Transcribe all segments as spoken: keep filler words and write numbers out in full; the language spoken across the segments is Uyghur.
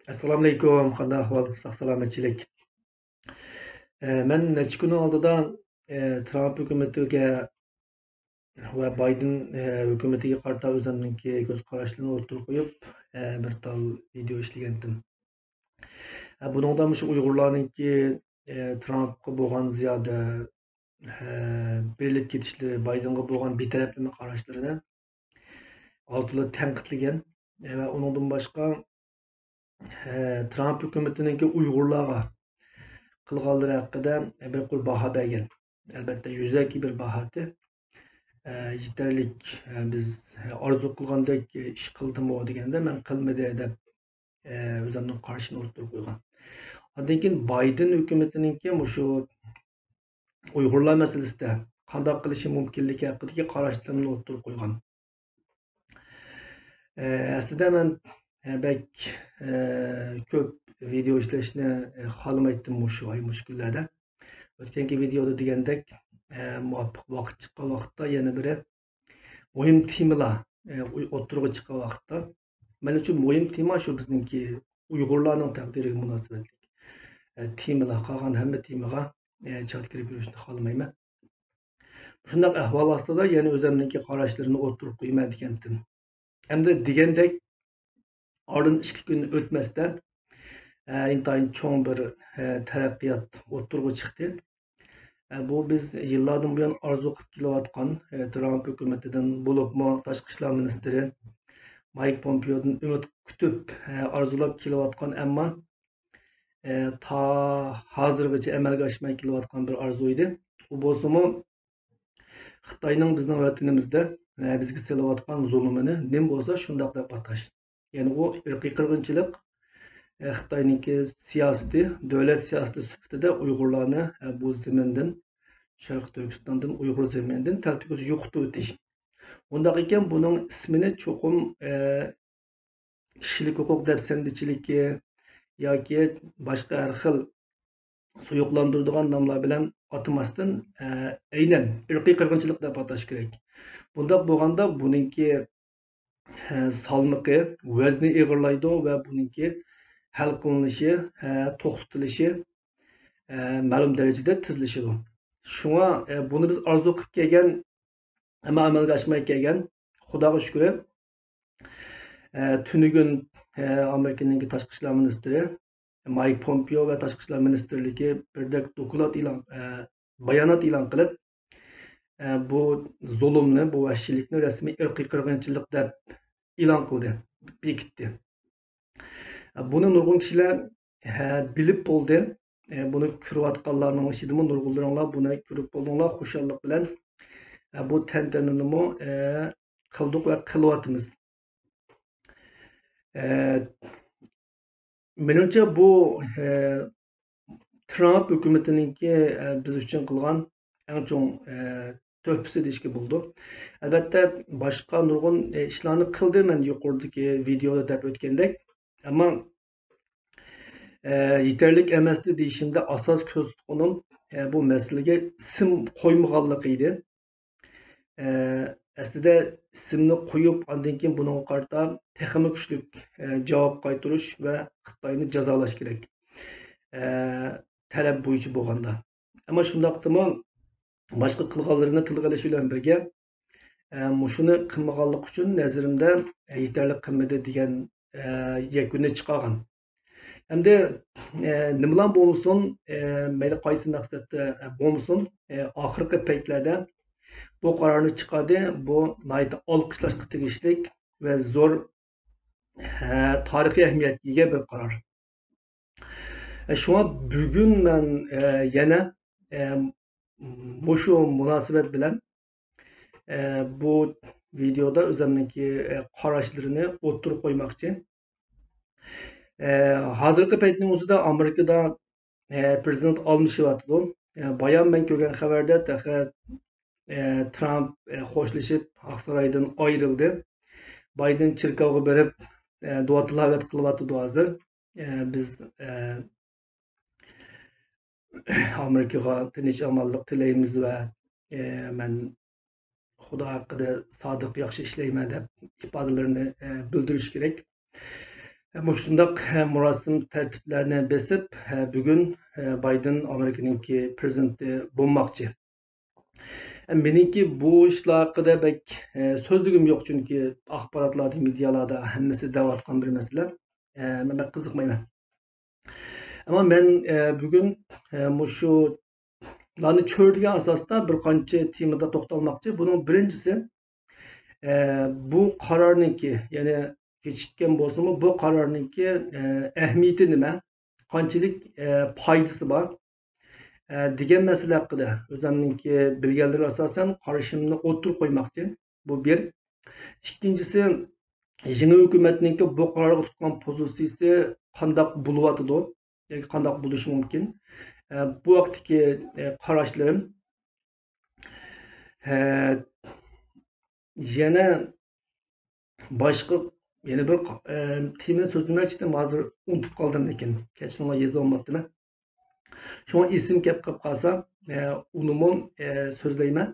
ئەسسالامۇئەلەيكۇم، قانداق ئەھۋال؟ ساق سالامەتچىلىك. ئە، مەن نەچچە كۈننىڭ ئالدىدا، ئە، ترامپ ھۆكۈمىتىگە ۋە بايدېن، ئە، ھۆكۈمىتىگە قارىتا ئۆزۈمنىڭكى كۆز قاراشلىرىنى ئوتتۇرىغا قويۇپ، ئە، بىر تال ۋىدېئو ئىشلىگەنتىم. ئە، بۇنىڭدا مۇشۇ ئۇيغۇرلارنىڭكى، ئە، ترامپقا بولغان زىيادە، ئە، بېرىلىپ كېتىشلىرى، بايدېنغا بولغان بىتەرەپلىمە قاراشلىرىنى ئاز تولا تەنقىدلىگەن. ئە، ۋە ئۇنىڭدىن باشقا، ئە، ترامپ ھۆكۈمىتىنىڭكى ئۇيغۇرلارغا قىلغانلىرى ھەققىدە بىر قۇر باھا بەرگەن. ئەلبەتتە، يۈزەكى بىر باھاتى. ئە، يېتەرلىك، ئە، بىز ئارزۇ قىلغاندەك ئىش قىلدىمۇ دېگەندە، مەن قىلمىدى دەپ، ئە، ئۆزۈمنىڭ قارىشىنى ئوتتۇرىغا قويغان. ئاندىن كېيىن بايدېن ھۆكۈمىتىنىڭكى مۇشۇ ئۇيغۇرلار مەسىلىسىدە قانداق قىلىشى مۇمكىنلىكى ھەققىدىكى قاراشلىرىمنى ئوتتۇرىغا قويغان. ئە، ئەسلىدە مەن، ئە، بەك، ئە، كۆپ ۋىدېئو ئىشلەشنى، ئە، خالىمايتتىم مۇشۇ ئاي، مۇشۇ كۈنلەردە. ئۆتكەنكى ۋىدېئودا دېگەندەك، ئە، مۇۋاپىق ۋاقىت چىققان ۋاقىتتا يەنە بىرى مۇھىم تېمىلار، ئە، ئوتتۇرىغا چىققان ۋاقىتتا، مەن ئۈچۈن مۇھىم تېما شۇ بىزنىڭكى ئۇيغۇرلارنىڭ تەقدىرىگە مۇناسىۋەتلىك، ئە، تېمىلار. قالغان ھەممە تېمىغا، ئە، چات كىرىپ يۈرۈشنى خالىمايمەن. شۇنداق ئەھۋال ئاستىدا يەنە ئۆزۈمنىڭكى قاراشلىرىمنى ئوتتۇرىغا قويىمەن دېگەنتىم. ئەمدى دېگەندەك، ئارىدىن ئىككى كۈن ئۆتمەستە، ئە، ئىنتايىن چوڭ بىر، ئە، تەرەققىيات ئوتتۇرىغا چىقتى. ئە، بۇ بىز يىللاردىن بۇيان ئارزۇ قىلىپ كېلىۋاتقان، ئە، ترامپ ھۆكۈمىتىدىن، بولۇپمۇ تاشقى ئىشلار مىنىستىرى مايك پومپېئودىن ئۈمىد كۈتۈپ، ئە، ئارزۇلاپ كېلىۋاتقان، ئەمما، ئە، تا ھازىرغىچە ئەمەلگە ئاشماي كېلىۋاتقان بىر ئارزۇ ئىدى. ئۇ بولسىمۇ خىتاينىڭ بىزنىڭ ۋەتىنىمىزدە، ئە، بىزگە سېلىۋاتقان زۇلۇمىنى نېمە بولسا شۇنداق دەپ ئاتاش. يەنى ئۇ ئىرقىي قىرغىنچىلىق، ئە، خىتاينىڭكى سىياسىتى، دۆلەت سىياسىتى سۈپىتىدە ئۇيغۇرلارنى، ئە، بۇ زېمىندىن، شەرقىي تۈركىستاندىن، ئۇيغۇر زېمىنىدىن تەلتۆكۈس يوقىتىۋېتىش. ئۇنداق ئىكەن، بۇنىڭ ئىسمىنى چوقۇم، ئە، كىشىلىك ھوقۇق دەپسەندىچىلىكى ياكى باشقا ھەر خىل سۇيۇقلاندۇرىدىغان ناملار بىلەن ئاتىماستىن، ئە، ئەينەن ئىرقىي قىرغىنچىلىق دەپ ئاتاش كېرەك. بۇنداق بولغاندا بۇنىڭكى، ئە، سالمىقى، ۋەزنى ئېغىرلايدۇ ۋە بۇنىڭكى ھەل قىلىنىشى، ئە، توختىتىلىشى، ئە، مەلۇم دەرىجىدە تېزلىشىدۇ. شۇڭا، ئە، بۇنى بىز ئارزۇ قىلىپ كەلگەن، ئەمما ئەمەلگە ئاشماي كەلگەن، خۇداغا شۈكرى. ئە، تۈنۈگۈن، ئە، ئامېرىكىنىڭكى تاشقى ئىشلار مىنىستىرى مايك پومپېئو ۋە تاشقى ئىشلار مىنىستىرلىكى بىردەك دوكلات ئېلان، ئە، بايانات ئېلان قىلىپ، ئە، بۇ زۇلۇمنى، بۇ ۋەھشىيلىكنى رەسمىي ئىرقىي قىرغىنچىلىق دەپ ئېلان قىلدى، بېكىتتى. ئە، بۇنى نۇرغۇن كىشىلەر، ھە، بىلىپ بولدى. ئە، بۇنى كۆرۈۋاتقانلارنىڭ ئىچىدىمۇ نۇرغۇنلىرىڭلار بۇنى كۆرۈپ بولدۇڭلار، خۇشاللىق بىلەن، ئە، بۇ تەنتەنىنىمۇ، ئە، قىلدۇق ۋە قىلىۋاتىمىز. ئە، مېنىڭچە بۇ، ئە، ترامپ ھۆكۈمىتىنىڭكى، ئە، بىز ئۈچۈن قىلغان ئەڭ چوڭ، ئە، تۆھپىسى دېيىشكە بولىدۇ. ئەلۋەتتە، باشقا نۇرغۇن، ئە، ئىشلارنى قىلدى، مەن يۇقىرىدىكى ۋىدېئودا دەپ ئۆتكەندەك. ئەمما، ئە، يېتەرلىك ئەمەستى دېيىشىمدە ئاساس كۆرسىتىدىغىنىم، ئە، بۇ مەسىلىگە ئىسىم قويمىغانلىقى ئىدى. ئە، ئەسلىدە ئىسىمنى قويۇپ، ئاندىن كېيىن بۇنىڭغا قارىتا تېخىمۇ كۈچلۈك، ئە، جاۋاب قايتۇرۇش ۋە خىتاينى جازالاش كېرەك. ئە، تەلەپ بويىچە بولغاندا. ئەمما شۇنداقتىمۇ باشقا قىلغانلىرىنى تىلغا ئېلىش بىلەن بىرگە، ئە، مۇشۇنى قىلمىغانلىقى ئۈچۈن نەزىرىمدە، ئە، يېتەرلىك قىلمىدى دېگەن، ئە، يەكۈننى چىقارغان. ئەمدى، ئە، نېمىلا بولمىسۇن، ئە، مەيلى قايسى مەقسەتتە، ئە، بولمىسۇن، ئە، ئاخىرقى پەيتلەردە بۇ قارارنى چىقاردى. بۇ ناھايىتى ئالقىشلاشقا تېگىشلىك ۋە زور، ئە، تارىخىي ئەھمىيەتكە ئىگە بىر قارار. ئە، شۇڭا بۈگۈن مەن، ئە، يەنە، ئە، مۇشۇ مۇناسىۋەت بىلەن، ئە، بۇ ۋىدېئودا ئۆزۈمنىڭكى، ئە، قاراشلىرىنى ئوتتۇرىغا قويماقچى. ئە، ھازىرقى پەيتنىڭ ئۆزىدە ئامېرىكىدا، ئە، پىرېزىدېنت ئالمىشىۋاتىدۇ. ئە، بايام مەن كۆرگەن خەۋەردە تېخى، ئە، ترامپ، ئە، خوشلىشىپ ئاقسارايدىن ئايرىلدى. بايدېن چېركاۋغا بېرىپ، ئە، دۇئا تىلاۋەت قىلىۋاتىدۇ ھازىر. ئە، بىز، ئە، ئامېرىكىغا تىنچ ئامانلىق تىلەيمىز ۋە، ئە، مەن خۇدا ھەققىدە سادىق ياخشى ئىشلەيمەن دەپ ئىپادىلىرىنى، ئە، بىلدۈرۈشى كېرەك. مۇشۇنداق مۇراسىم تەرتىپلەرنى بېسىپ، بۈگۈن بايدېن ئامېرىكىنىڭكى پىرېزىدېنتى بولماقچى. مېنىڭكى بۇ ئىشلار ھەققىدە بەك سۆزلىگۈم يوق، چۈنكى ئاخباراتلاردا، مېدىيالاردا ھەممىسى دەۋاتقان بىر مەسىلە. مەن بەك قىزىقمايمەن. ئەمما مەن بۈگۈن مۇشۇلارنى چۆرىدىگەن ئاساستا بىر قانچە تېمىدا توختالماقچى. بۇنىڭ بىرىنچىسى، بۇ قارارنىڭكى، يەنى كېچىككەن بولسىمۇ، بۇ قارارنىڭكى ئەھمىيىتى نېمە، قانچىلىك پايدىسى بار دېگەن مەسىلە ھەققىدە ئۆزۈمنىڭكى بىلگەنلىرىگە ئاساسەن قارىشىمنى ئوتتۇرىغا قويماقچى. بۇ بىر. ئىككىنچىسى، يېڭى ھۆكۈمەتنىڭكى بۇ قارارغا تۇتقان پوزىتسىيىسى قانداق بولۇۋاتىدۇ ياكى قانداق بولۇشى مۇمكىن؟ بۇ ھەقتىكى قاراشلىرىم. ھە، يەنە باشقا، يەنە بىر، ئە، تېمىنى سۆزلىمەكچىدىم، ھازىر ئۇنتۇپ قالدىم، لېكىن كەچۈرۈڭلار، يېزىۋالماپتىمەن. شۇڭا ئېسىمگە كەپ قاپ قالسا، ئە، ئۇنىمۇ، ئە، سۆزلەيمەن.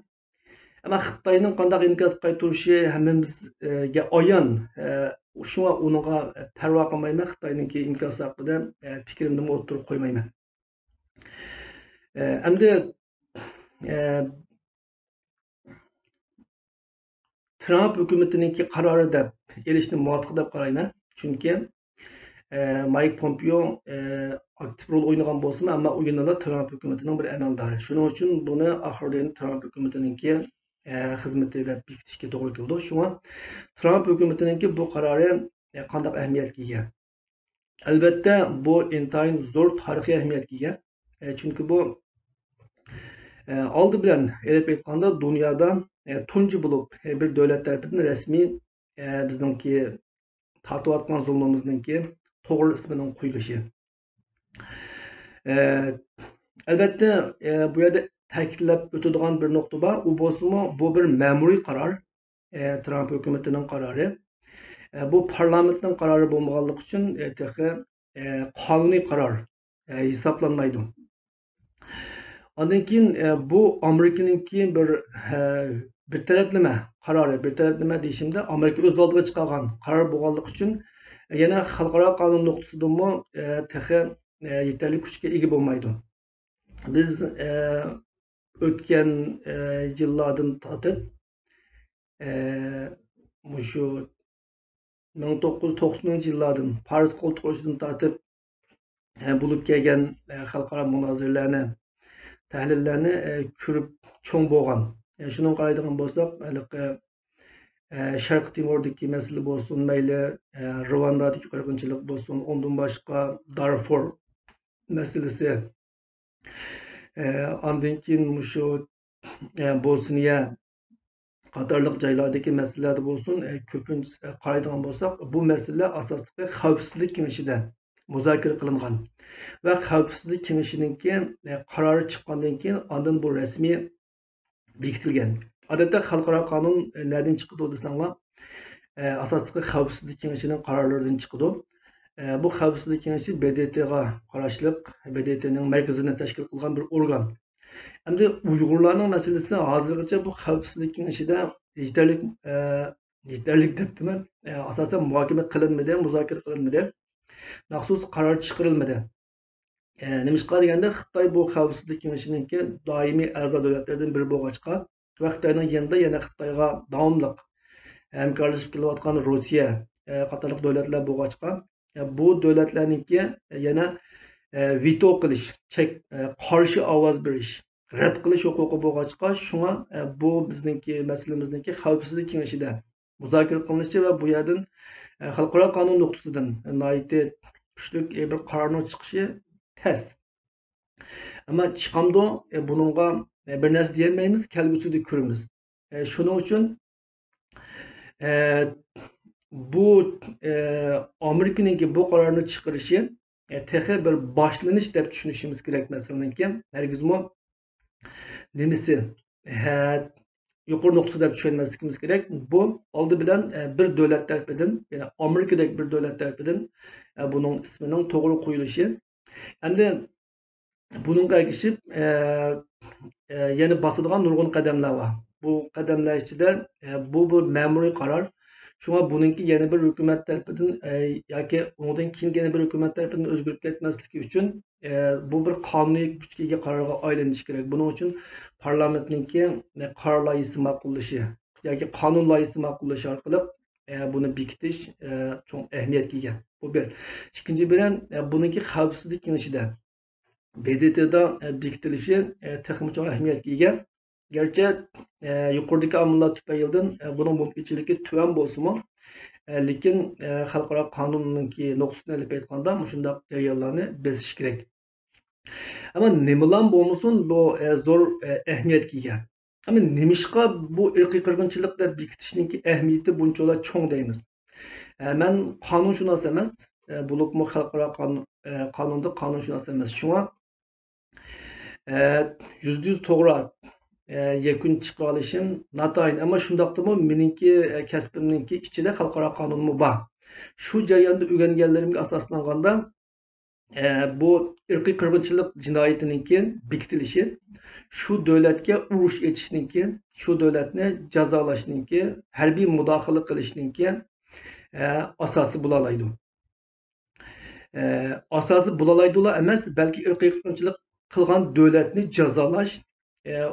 ئەمما خىتاينىڭ قانداق ئىنكاس قايتۇرۇشى ھەممىمىزگە ئايان. ئە، شۇڭا ئۇنىڭغا پەرۋا قىلمايمەن، خىتاينىڭكى ئىنكاسى ھەققىدە، ئە، پىكرىمنىمۇ ئوتتۇرىغا قويمايمەن. ئە، ئەمدى، ئە، ترامپ ھۆكۈمىتىنىڭكى قارارى دەپ ئېلىشنى مۇۋاپىق دەپ قارايمەن. چۈنكى، ئە، مايك پومپېئو، ئە، ئاكتىپ رول ئوينىغان بولسىمۇ، ئەمما ئۇ يەنىلا ترامپ ھۆكۈمىتىنىڭ بىر ئەمەلدارى. شۇنىڭ ئۈچۈن بۇنى ئاخىرىدا يەنە ترامپ ھۆكۈمىتىنىڭكى، ئە، خىزمىتى دەپ بېكىتىشكە توغرا كېلىدۇ. شۇڭا ترامپ ھۆكۈمىتىنىڭكى بۇ قارارى، ئە، قانداق ئەھمىيەتكە ئىگە؟ ئەلۋەتتە، بۇ ئىنتايىن زور تارىخىي ئەھمىيەتكە ئىگە. ئە، چۈنكى بۇ، ئە، ئالدى بىلەن ئېلىپ ئېيتقاندا، دۇنيادا، ئە، تۇنجى بولۇپ، ئە، بىر دۆلەت تەرىپىدىن رەسمىي، ئە، بىزنىڭكى تارتىۋاتقان زۇلمىمىزنىڭكى توغرا ئىسمىنىڭ قويۇلۇشى. ئە، ئەلۋەتتە، ئە، بۇ يەردە تەكىتلەپ ئۆتىدىغان بىر نۇقتا بار. ئۇ بولسىمۇ، بۇ بىر مەمۇرىي قارار. ئە، ترامپ ھۆكۈمىتىنىڭ قارارى. ئە، بۇ پارلامېنتنىڭ قارارى بولمىغانلىقى ئۈچۈن، ئە، تېخى، ئە، قانۇنىي قارار، ئە، ھېسابلانمايدۇ. ئاندىن كېيىن، ئە، بۇ ئامېرىكىنىڭكى بىر، ئە، بىر تەرەپلىمە قارارى، بىر تەرەپلىمە دېيىشىمدە، ئامېرىكا ئۆز ئالدىغا چىقارغان قارار بولغانلىقى ئۈچۈن، يەنە خەلقئارا قانۇن نۇقتىسىدىنمۇ، ئە، تېخى، ئە، يېتەرلىك كۈچكە ئىگە بولمايدۇ. بىز، ئە، ئۆتكەن، ئە، يىللاردىن تارتىپ، ئە، مۇشۇ مىڭ توققۇز يۈز توقسىنىنچى يىللاردىن، پارس قولتۇق ئۇرۇشىدىن تارتىپ، ئە، بولۇپ كەلگەن، ئە، خەلقئارا مۇنازىرىلەرنى، تەھلىللەرنى، ئە، كۆرۈپ چوڭ بولغان. ئە، شۇنىڭغا قارايدىغان بولساق، ھېلىقى، ئە، شەرقىي تىموردىكى مەسىلە بولسۇن، مەيلى، ئە، رۇۋاندادىكى قىرغىنچىلىق بولسۇن، ئۇندىن باشقا دارفۇر مەسىلىسى، ئە، ئاندىن كېيىن مۇشۇ، ئە، بوسنىيە قاتارلىق جايلاردىكى مەسىلىلەردە بولسۇن، ئە، كۆپىنچە، ئە، قارايدىغان بولساق، بۇ مەسىلىلەر ئاساسلىقى خەۋپسىزلىك كېڭىشىدە مۇزاكىرە قىلىنغان ۋە خەۋپسىزلىك كېڭىشىنىڭكى، ئە، قارارى چىققاندىن كېيىن، ئاندىن بۇ رەسمىي بېكىتىلگەن. ئادەتتە خەلقئارا قانۇن، ئە، نەدىن چىقىدۇ دېسەڭلار، ئە، ئاساسلىقى خەۋپسىزلىك كېڭىشىنىڭ قارارلىرىدىن چىقىدۇ. ئە، بۇ خەۋپسىزلىك كېڭىشى ب د ت غا قاراشلىق، ب د ت نىڭ مەركىزىنى تەشكىل قىلغان بىر ئورگان. ئەمدى ئۇيغۇرلارنىڭ مەسىلىسى ھازىرغىچە بۇ خەۋپسىزلىك كېڭىشىدە يېتەرلىك، ئە، يېتەرلىك دەپتىمەن، ئە، ئاساسەن مۇھاكىمە قىلىنمىدى، مۇزاكىرە قىلىنمىدى، مەخسۇس قارار چىقىرىلمىدى. ئە، نېمىشقا دېگەندە، خىتاي بۇ خەۋپسىزلىك كېڭىشىنىڭكى دائىمىي ئەزا دۆلەتلىرىدىن بىرى بولغاچقا ۋە خىتاينىڭ يېنىدا يەنە خىتايغا داۋاملىق ھەمكارلىشىپ كېلىۋاتقان روسىيە، ئە، قاتارلىق دۆلەتلەر بولغاچقا، ئە، بۇ دۆلەتلەرنىڭكى يەنە، ئە، ۋېتو قىلىش، چەك، ئە، قارشى ئاۋاز بېرىش، رەت قىلىش ھوقۇقى بولغاچقا، شۇڭا، ئە، بۇ بىزنىڭكى مەسىلىمىزنىڭكى خەۋپسىزلىك كېڭىشىدە مۇزاكىرە قىلىنىشى ۋە بۇ يەردىن، ئە، خەلقئارا قانۇن نۇقتىسىدىن ناھايىتى كۈچلۈك، ئە، بىر قارارنىڭ چىقىشى تەس. ئەمما چىقامدۇ؟ ئە، بۇنىڭغا، ئە، بىر نەرسە دېيەلمەيمىز، كەلگۈسىدە كۆرىمىز. ئە، شۇنىڭ ئۈچۈن، ئە، بۇ، ئە، ئامېرىكىنىڭكى بۇ قارارنى چىقىرىشى، ئە، تېخى بىر باشلىنىش دەپ چۈشىنىشىمىز كېرەك مەسىلىنىڭكى. ھەرگىزمۇ نېمىسى، ھە، يۇقىرى نۇقتىسى دەپ چۈشەنمەسلىكىمىز كېرەك. بۇ ئالدى بىلەن، ئە، بىر دۆلەت تەرىپىدىن، يەنى ئامېرىكىدەك بىر دۆلەت تەرىپىدىن، ئە، بۇنىڭ ئىسمىنىڭ توغرا قويۇلۇشى. ئەمدى بۇنىڭغا ئەگىشىپ، ئە، ئە، يەنە باسىدىغان نۇرغۇن قەدەملەر بار. بۇ قەدەملەر ئىچىدە، ئە، بۇ بىر مەمۇرىي قارار. شۇڭا بۇنىڭكى يەنە بىر ھۆكۈمەت تەرىپىدىن، ئە، ياكى ئۇنىڭدىن كېيىنكى يەنە بىر ھۆكۈمەت تەرىپىدىن ئۆزگىرىپ كەتمەسلىكى ئۈچۈن، ئە، بۇ بىر قانۇنىي كۈچكە ئىگە قارارغا ئايلىنىشى كېرەك. بۇنىڭ ئۈچۈن پارلامېنتنىڭكى، ئە، قارار لايىھىسى ماقۇللىشى ياكى قانۇن لايىھىسى ماقۇللىشى ئارقىلىق، ئە، بۇنى بېكىتىش، ئە، چوڭ ئەھمىيەتكە ئىگە. بۇ بىر. ئىككىنچى بىرەن، ئە، بۇنىڭكى خەۋپسىزلىك كېڭىشىدە، ب د ت دا، ئە، بېكىتىلىشى، ئە، تېخىمۇ چوڭ ئەھمىيەتكە ئىگە. گەرچە، ئە، يۇقىرىدىكى ئامىللار تۈپەيلىدىن، ئە، بۇنىڭ مۇمكىنچىلىكى تۆۋەن بولسىمۇ، ئە، لېكىن، ئە، خەلقئارا قانۇننىڭكى نۇقتىسىدىن ئېلىپ ئېيتقاندا، مۇشۇنداق جەريانلارنى بېسىش كېرەك. ئەمما نېمىلام بولمىسۇن، بۇ، ئە، زور، ئە، ئەھمىيەتكە ئىگە. ئەمما نېمىشقا بۇ ئىرقىي قىرغىنچىلىق دەپ بېكىتىشنىڭكى ئەھمىيىتى بۇنچىۋالا چوڭ دەيمىز؟ ئە، مەن قانۇنشۇناس ئەمەس، ئە، بولۇپمۇ خەلقئارا قانۇن، ئە، قانۇندا قانۇنشۇناس ئەمەس. شۇڭا، ئە، يۈزدە يۈز توغرا، ئە، يەكۈن چىقىرالىشىم ناتايىن. ئەمما شۇنداقتىمۇ مېنىڭكى، ئە، كەسپىمنىڭكى ئىچىدە خەلقئارا قانۇنمۇ بار. شۇ جەرياندا ئۆگەنگەنلىرىمگە ئاساسلانغاندا، ئە، بۇ ئىرقىي قىرغىنچىلىق جىنايىتىنىڭكى بېكىتىلىشى شۇ دۆلەتكە ئۇرۇش ئېچىشنىڭكى، شۇ دۆلەتنى جازالاشنىڭكى، ھەربىي مۇداخىلە قىلىشنىڭكى، ئە، ئاساسى بولالايدۇ. ئە، ئاساسى بولالايدۇلا ئەمەس، بەلكى ئىرقىي قىرغىنچىلىق قىلغان دۆلەتنى جازالاش، ئە،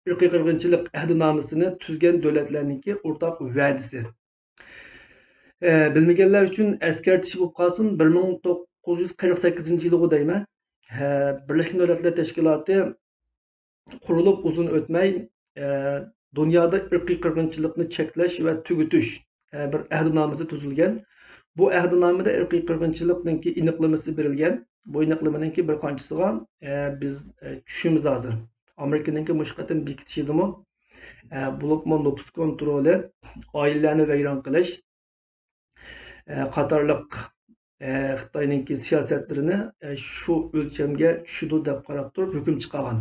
ئىرقىي قىرغىنچىلىق ئەھدىنامىسىنى تۈزگەن دۆلەتلەرنىڭكى ئورتاق ۋەدىسى. ئە، بىلمىگەنلەر ئۈچۈن ئەسكەرتىش بولۇپ قالسۇن، بىر مىڭ توققۇز يۈز قىرىق سەككىزىنچى يىلىغۇ دەيمەن، ئە، بىرلەشكەن دۆلەتلەر تەشكىلاتى قۇرۇلۇپ ئۇزۇن ئۆتمەي، ئە، دۇنيادا ئىرقىي قىرغىنچىلىقنى چەكلەش ۋە تۈگىتىش، ئە، بىر ئەھدىنامىسى تۈزۈلگەن. بۇ ئەھدىنامىدە ئىرقىي قىرغىنچىلىقنىڭكى ئېنىقلىمىسى بېرىلگەن. بۇ ئېنىقلىمىنىڭكى بىر قانچىسىغا، ئە، بىز، ئە، چۈشىمىز ھازىر. ئامېرىكىنىڭكى مۇشۇ قېتىم بېكىتىشىدىمۇ، ئە، بولۇپمۇ نوپۇس كونترولى، ئائىلىلەرنى ۋەيران قىلىش، ئە، قاتارلىق، ئە، خىتاينىڭكى سىياسەتلىرىنى، ئە، شۇ ئۆلچەمگە چۈشىدۇ دەپ قاراپ تۇرۇپ ھۆكۈم چىقارغان.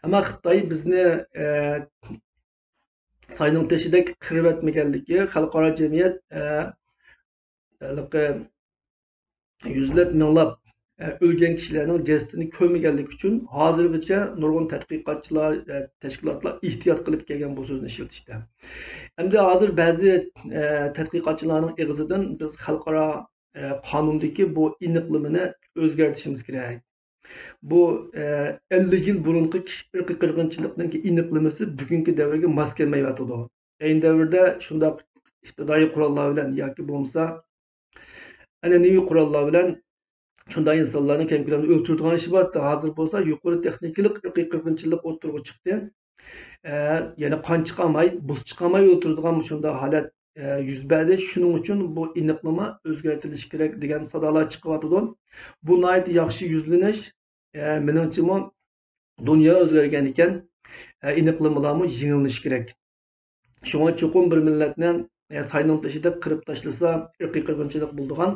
ئەمما خىتاي بىزنى، ئە، ساينىڭ تېشىدەك قىرىۋەتمىگەنلىكى، خەلقئارا جەمئىيەت، ئە، ھېلىقى يۈزلەپ، مىڭلاپ، ئە، ئۆلگەن كىشىلەرنىڭ جەسىتىنى كۆرمىگەنلىكى ئۈچۈن ھازىرغىچە نۇرغۇن تەتقىقاتچىلار، ئە، تەشكىلاتلار ئېھتىيات قىلىپ كەلگەن بۇ سۆزنى ئىشلىتىشتە. ئەمدى ھازىر بەزى، ئە، تەتقىقاتچىلارنىڭ ئېغىزىدىن بىز خەلقئارا، ئە، قانۇندىكى بۇ ئېنىقلىمىنى ئۆزگەرتىشىمىز كېرەك. بۇ، ئە، ئەللىك يىل بۇرۇنقى كىش-، ئىرقىي قىرغىنچىلىقنىڭكى ئېنىقلىمىسى بۈگۈنكى دەۋرگە ماس كەلمەيۋاتىدۇ. ئەينى دەۋردە شۇنداق ئىپتىدائىي قوراللار بىلەن ياكى بولمىسا ئەنئەنىۋى قوراللار بىلەن شۇنداق ئىنسانلارنى كەڭ كۆلەمدە ئۆلتۈرىدىغان ئىش بار. ھازىر بولسا يۇقىرى تېخنىكىلىق ئىرقىي قىرغىنچىلىق ئوتتۇرىغا چىقتى. ئە، يەنى قان چىقارماي، بۇز چىقارماي ئولتۇرىدىغان مۇشۇنداق ھالەت، ئە، يۈز بەردى. شۇنىڭ ئۈچۈن بۇ ئېنىقلىما ئۆزگەرتىلىشى كېرەك دېگەن سادالار چىقىۋاتىدۇ. بۇ ناھايىتى ياخشى يۈزلىنىش. ئە، مېنىڭچىمۇ دۇنيا ئۆزگەرگەن ئىكەن، ئە، ئېنىقلىمىلارمۇ يېڭىلىنىشى كېرەك. شۇڭا چوقۇم بىر مىللەتنى، ئە، ساينىڭ تېشىدا قىرىپ تاشلىسا، ئىرقىي قىرغىنچىلىق بولىدىغان،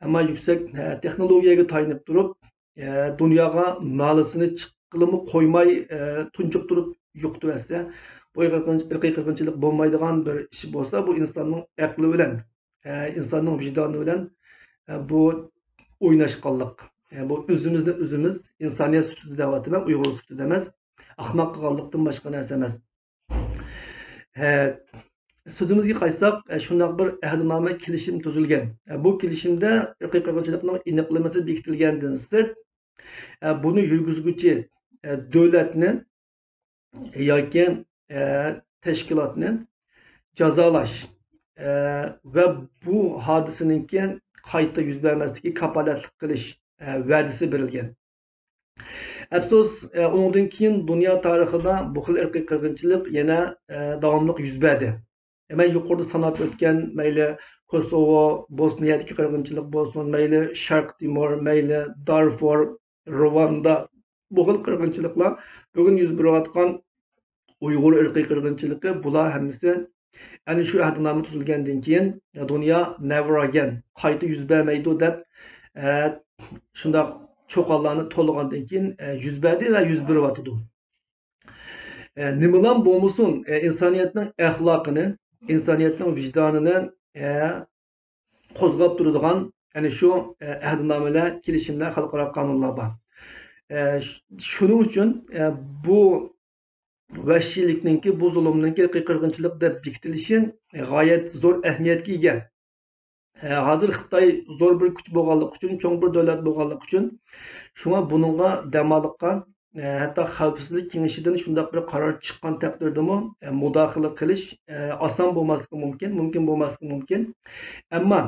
ئەمما يۈكسەك، ئە، تېخنولوگىيەگە تايىنىپ تۇرۇپ، ئە، دۇنياغا نالىسىنى چىققىلىمۇ قويماي، ئە، تۇنجۇقتۇرۇپ يوقىتىۋەتسە، بۇ ئىرقىي قىرغىنچ-، ئىرقىي قىرغىنچىلىق بولمايدىغان بىر ئىش بولسا، بۇ ئىنساننىڭ ئەقلى بىلەن، ئە، ئىنساننىڭ ۋىجدانى بىلەن، ئە، بۇ ئويناشقانلىق. ئە، بۇ ئۆزىمىزنى ئۆزىمىز ئىنسانىيەت سۈپىتىدە دەۋاتىمەن، ئۇيغۇر سۈپىتىدە ئەمەس، ئەخمەق قىلغانلىقتىن باشقا نەرسە ئەمەس. ھە، سۆزىمىزگە قايتساق، ئە، شۇنداق بىر ئەھدىنامە، كېلىشىم تۈزۈلگەن. ئە، بۇ كېلىشىمدە ئىرقىي قىرغىنچىلىقنىڭ ئېنىقلىمىسى بېكىتىلگەندىن سىرت، ئە، بۇنى يۈرگۈزگۈچى، ئە، دۆلەتنى ياكى، ئە، تەشكىلاتنى جازالاش، ئە، ۋە بۇ ھادىسىنىڭكى قايتا يۈز بەرمەسلىكىگە كاپالەتلىك قىلىش، ئە، ۋەدىسى بېرىلگەن. ئەپسۇس، ئە، ئۇنىڭدىن كېيىن دۇنيا تارىخىدا بۇ خىل ئىرقىي قىرغىنچىلىق يەنە، ئە، داۋاملىق يۈز بەردى. مەن يۇقىرىدا ساناپ ئۆتكەن، مەيلى كوسوۋو، بوسنىيەدىكى قىرغىنچىلىق بولسۇن، مەيلى شەرقىي تىمور، مەيلى دارفۇر، رواندا، بۇ خىل قىرغىنچىلىقلار، بۈگۈن يۈز بېرىۋاتقان ئۇيغۇر ئىرقىي قىرغىنچىلىقى، بۇلار ھەممىسى ئەنە شۇ ئەھدىنامە تۈزۈلگەندىن كېيىن، دۇنيا نېۋەر ئەگەين، قايتا يۈز بەرمەيدۇ دەپ، ئە، شۇنداق چوقانلارنى تولىغاندىن كېيىن، ئە، يۈز بەردى ۋە يۈز بېرىۋاتىدۇ. ئە، نېمىلام بولمىسۇن، ئە، ئىنسانىيەتنىڭ ئەخلاقىنى، ئىنسانىيەتنىڭ ۋىجدانىنى، ئە، قوزغاپ تۇرىدىغان ئەنە شۇ، ئە، ئەھدىنامىلەر، كېلىشىملەر، خەلقئارا قانۇنلار بار. ئە، ش-، شۇنىڭ ئۈچۈن، ئە، بۇ ۋەھشىيلىكنىڭكى، بۇ زۇلۇمنىڭكى ئىرقىي قىرغىنچىلىق دەپ بېكىتىلىشى، ئە، غايەت زور ئەھمىيەتكە ئىگە. ئە، ھازىر خىتاي زور بىر كۈچ بولغانلىقى ئۈچۈن، چوڭ بىر دۆلەت بولغانلىقى ئۈچۈن، شۇڭا بۇنىڭغا دەماللىققا، ئە، ھەتتا خەۋپسىزلىك كېڭىشىدىن شۇنداق بىر قارار چىققان تەقدىردىمۇ، ئە، مۇداخىلە قىلىش، ئە، ئاسان بولماسلىقى مۇمكىن، مۇمكىن بولماسلىقى مۇمكىن. ئەمما